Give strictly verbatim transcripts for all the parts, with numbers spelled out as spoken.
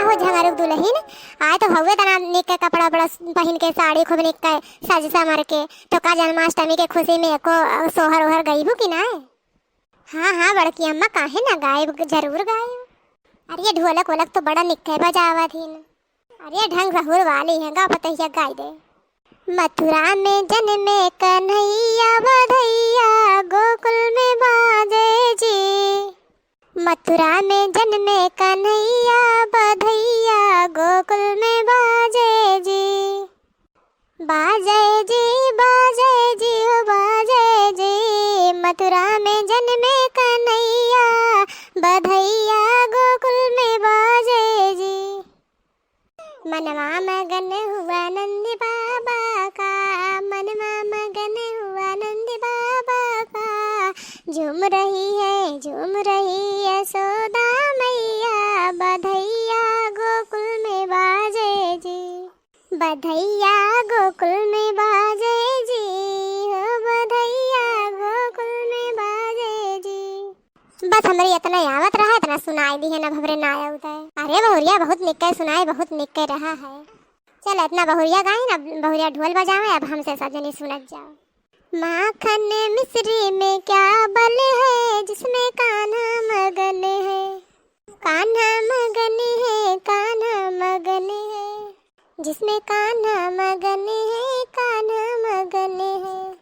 हो झंगरुक दुलहिन, आए तो हउवे तना निक के कपड़ा उपड़ा पहिन के, साड़ी खूब निक के सज समर के, तो का जन्माष्टमी के खुशी में एको, अ, सोहर ओहर गइबू कि नाय? हाँ, हाँ, बड़की अम्मा, काहे ना गायब, जरूर गायब। अरे, ये ढोलक वोलक तो बड़ा निक के बजावत हिन। अरे, ढंग सहूर वाली है, गा पतहिया गाय दे। मथुरा में जन्मे कन्हैया, बधैया गोकुल में बाजे जी। मथुरा में जन्मे कन्हैया, बधैया गोकुल में बाजे जी। बाजे जी, बाजे जी, हो बाजे जी। मथुरा में जन्मे कन्हैया, बधैया गोकुल में बाजे जी। मनवा मगन हुआ नंद बाबा का, मनवा मगन हुआ नंद बाबा का। झूम रही है, झूम रही यशोदा मैया, बधैया गोकुल में बाजे जी। बधैया गोकुल में बाजे जी, हो बधैया गोकुल में बाजे जी। बस हमरे इतना आवत रहा, इतना सुनाई दिहे ना, अब हमरे ना आवत है। अरे बहुरिया बहुत निक्के सुनाए, बहुत निक्के रहा है। चल इतना बहुरिया गाई ना, बहुरिया ढोल बजावे, अब हमसे सब जनी सुनत जाओ। माखन मिश्री में क्या बल है, जिसमें कान्हा मगन है। कान्हा मगन है, कान्हा मगन है, जिसमें कान्हा मगन है, कान्हा मगन है।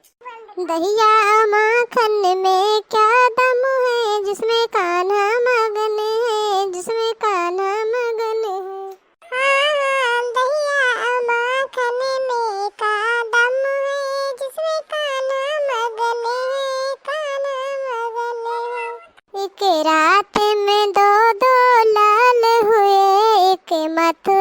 दहिया माखन में क्या दम है, जिसमें कान्हा मगन है, जिसमें कान्हा मगन है। हाँ, दहिया माखन में का दम है, जिसमें कान्हा मगन है, कान्हा मगन है। एक रात में दो दो लाल हुए, एक मथुरा